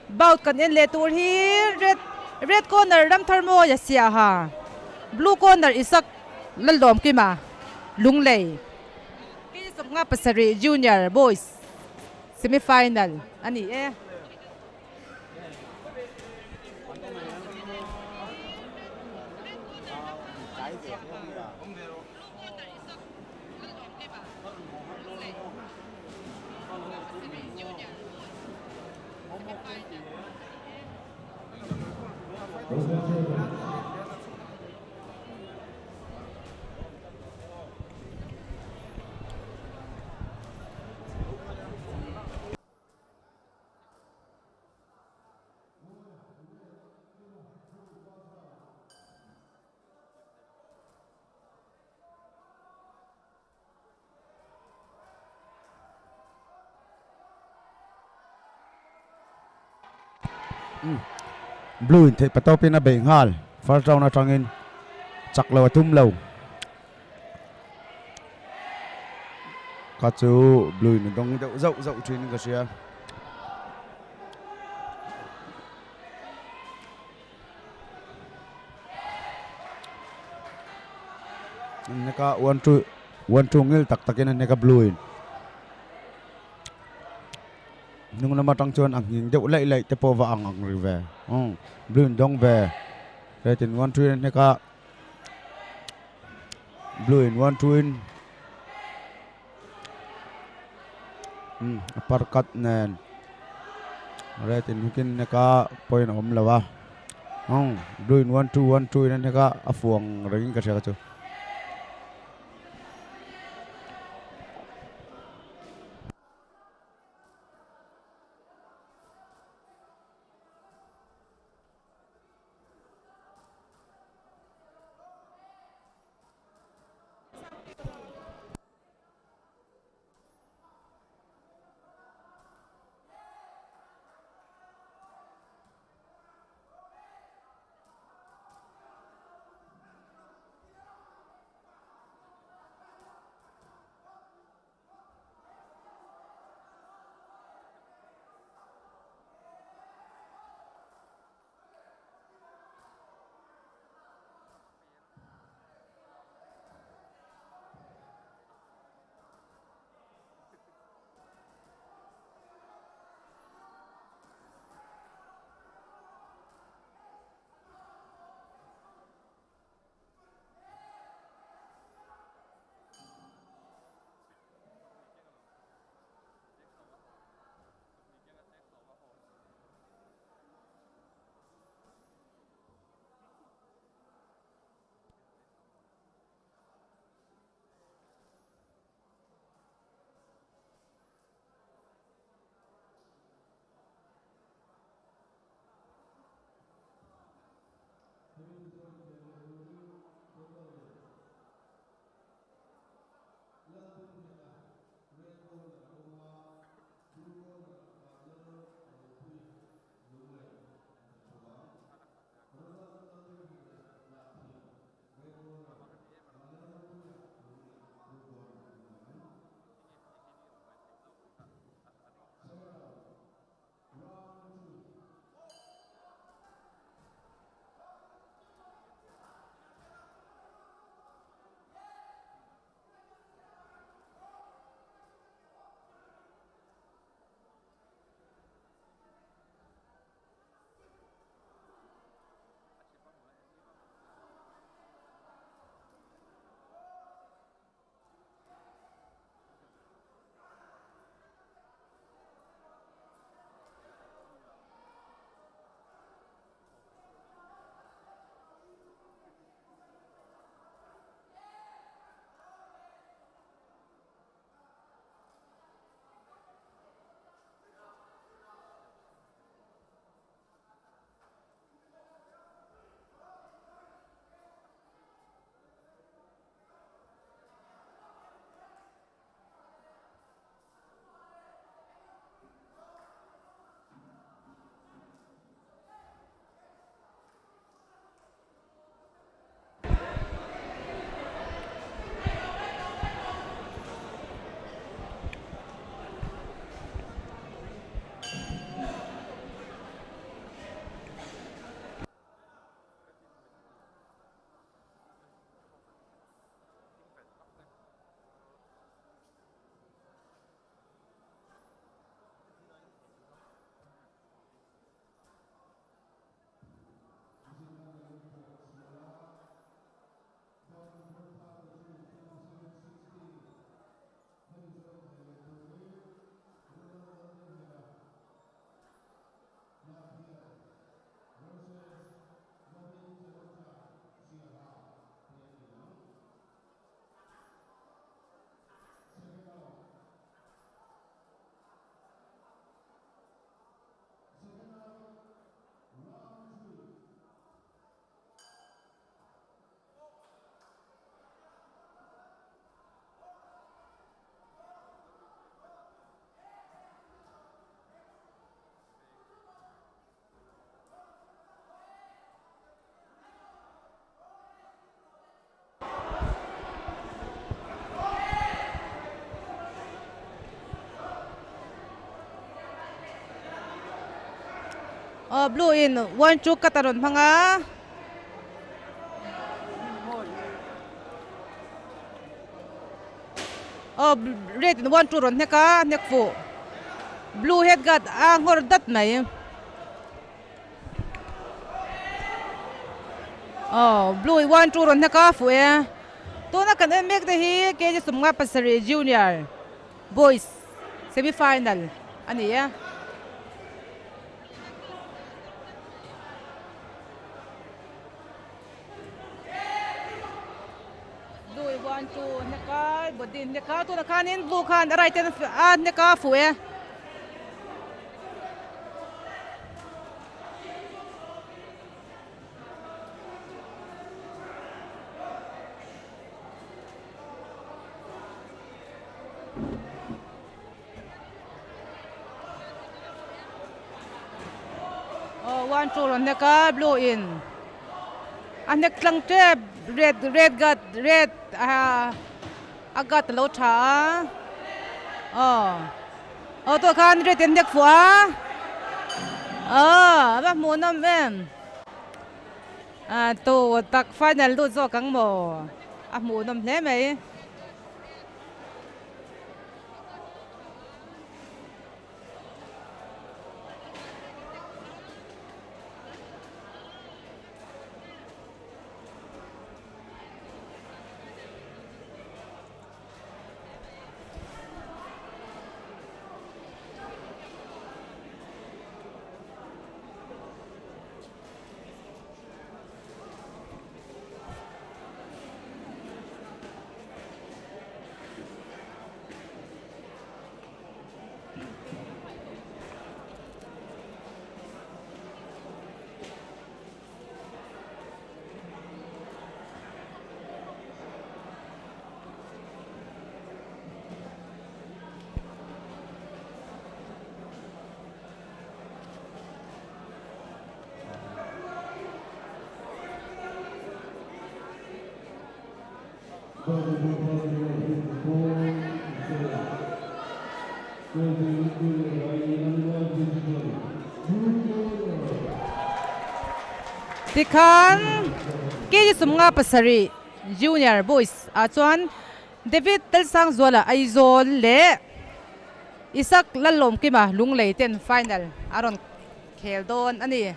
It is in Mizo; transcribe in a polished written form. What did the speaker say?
Bout kan en leh tur hi red red corner Ramtharmawia Siaha, blue corner Isak Lalawmkima Lunglei. Kei 57 Junior Boys semi final a ni e. Blue in theih patawpin a bei nghal first round atangin chak lo a tum lo ka chu blue in a dawng deuh zauh zauh thin in ka hria. Neka one two one two ngil tak takin a neka blue in hnung lam atang chuan a nghing deuh laih laih te pawh va ang ang ri ve umm blue in dawng ve red in one two in a hnek a blue in one two in umm a par cut nen red in hook in a hnek a point a awm lo a umm blue in one two one two in a hnek a a fuang rengin ka hria chu. Aw blue in one two cut a rawn hmang a. Aw red in one two rawn hnek a hnek fuh blue head guard a nghawr dat mai. Aw blue in one two rawn hnek a fuh e. Tuna kan en mek te hi kg 17 junior boys semi final a ni e. Blue i one two hnek a body hnek a tunah khanin blue khan a right ten a hnek a fuh e. Aw one two rawn hnek a blue in a hnek tlang tep red red guard red ah a guard alo tha a aw aw tawh khan red in hnek fuh a aw a va hmuh nawm em ah tu tak final lut zawk ang maw a hmuh nawm hle mai. Tikhan KG 57 Junior Boys ah chuan David Talsangzuala Aizawl leh Isaac Lallawmkima Lunglei ten final a rawn khel dawn a ni.